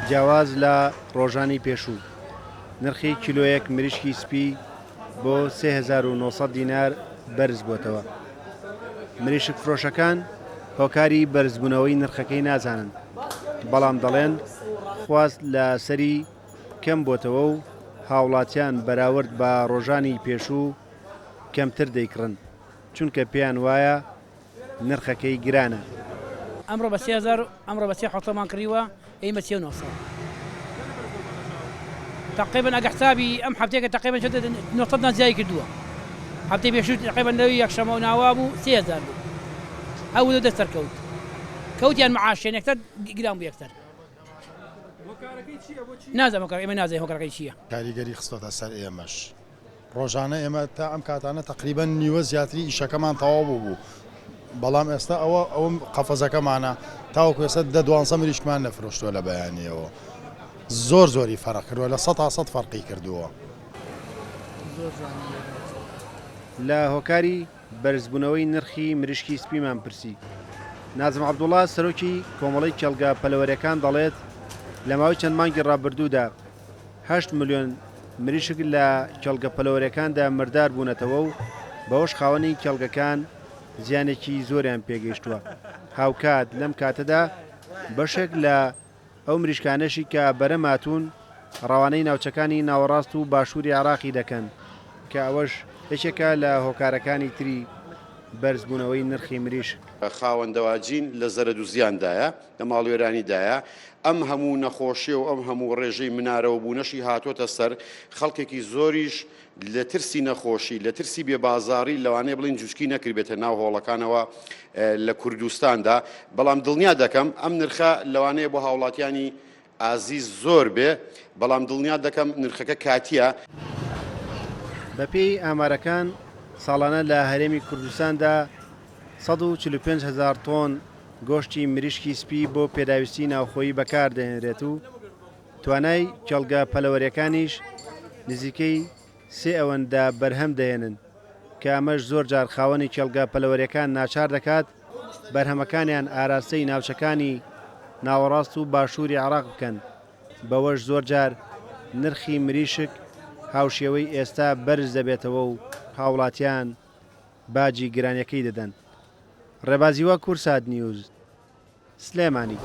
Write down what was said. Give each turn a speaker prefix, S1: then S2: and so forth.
S1: جیاواز لە ڕۆژانی پێشوو، نرخی کیلۆیەک مریشکی سپی بۆ 3900 دینار بەرزبووەتەوە. مریشک فرۆشەکان هۆکاری بەرزبوونەوەی نرخەکەی نازانن، بەڵام دەڵێن خواست لە سەری کەم بۆتەوە و هاوڵاتیان بەراورد بە ڕۆژانی پێشوو کەمتر دەیکڕن، چونکە پێیان وایە نرخەکەی گرانە.
S2: ئەمڕۆ بە 3000 ئەمڕۆ بە سێ حەوتەمان کڕیوە ئەی بە سێ و 900 تقریبا ئەگە حسابی ئەم هەفتەیەکە تقریبا چۆتە 900 دان زیای کردووە هەفتەی پێشوو تقریبا لەوی یەکشەمە و ناوا بوو 3000 بوو هەوو دەست سەرکەوت کەوتیان معاشیان یەکسەر گران بوو یەکسەر نازانم هۆکار ئێمە نازانین هۆکارەکەی چییە.
S3: کاریگەری خستۆتە سەر ئێمەش ڕۆژانە ئێمە تا ئەم کاتانە تەقریبەن نیوە زیاتری ئیشەکەمان تەواو بوو بەڵام ئێستا ئەوە ئەوە قەفەزەکەمانە تاوەکو ئێستا دە دوانزە مریشکمان نەفرۆشتووە لە بەیانیەوە زۆر زۆری فەرق کردووە لە سەتا سەد فەرقی کردووە.
S1: لە هۆکاری بەرزبوونەوەی نرخی مریشکی سپیمان پرسی. نازم عەبدوڵا، سەرۆکی کۆمەڵەی کێڵگە پەلەوەرییەکان دەڵێت، لە ماوەی چەند مانگی ڕابردوودا هەشت ملیۆن مریشک لە کێڵگە پەلەوەرییەکاندا مردار بوونەتەوە و بەوەش خاوەنی کێڵگەکان زیانێکی زۆریان پێگەیشتووە. هاوکات لەم کاتەدا بەشێک لە ئەو مریشکانەشی کە بەرەم هاتوون ڕەوانەی ناوچەکانی ناوەڕاست و باشووری عێراقی دەکەن، کە ئەوەش یەکێکە لە هۆکارەکانی تری بەرزبوونەوەی نرخی مریشک.
S4: خاوەن دەواجین لە زەرەد و زیاندایە، لە ماڵوێرانیدایە، ئەم هەموو نەخۆشیە و ئەم هەموو ڕێژەی منارەوەبوونەشی هاتۆتە سەر، خەڵکێکی زۆریش لە ترسی نەخۆشی، لە ترسی بێ بازاڕی لەوانەیە بڵێین جوچکی نەکردبێتە ناو هۆڵەکانەوە لە کوردستاندا، بەڵام دڵنیا دەکەم ئەم نرخە لەوانەیە بۆ هاوڵاتیانی ئازیز زۆر بێ، بەڵام دڵنیا دەکەم نرخەکە کاتییە.
S1: بەپێی ئامارەکان ساڵانە لە هەرێمی کوردستاندا 145 هەزار تۆن گۆشتی مریشکی سپی بۆ پێداویستی ناوخۆیی بەکاردەهێنرێت و توانای کێڵگە پەلەوەریەکانیش نزیکەی سێ ئەوەندە بەرهەم دەهێنن، کە ئەمەش زۆرجار خاوەنی کێڵگە پەلەوەریەکان ناچار دەکات بەرهەمەکانیان ئاراستەی ناوچەکانی ناوەڕاست و باشووری عێراق بکەن، بەوەش زۆرجار نرخی مریشک هاوشێوەی ئێستا بەرز دەبێتەوە و هاوڵاتیان باجی گرانیەکەی دەدەن. ڕێباز هیوا کوردسات نیوز. سلێمانی.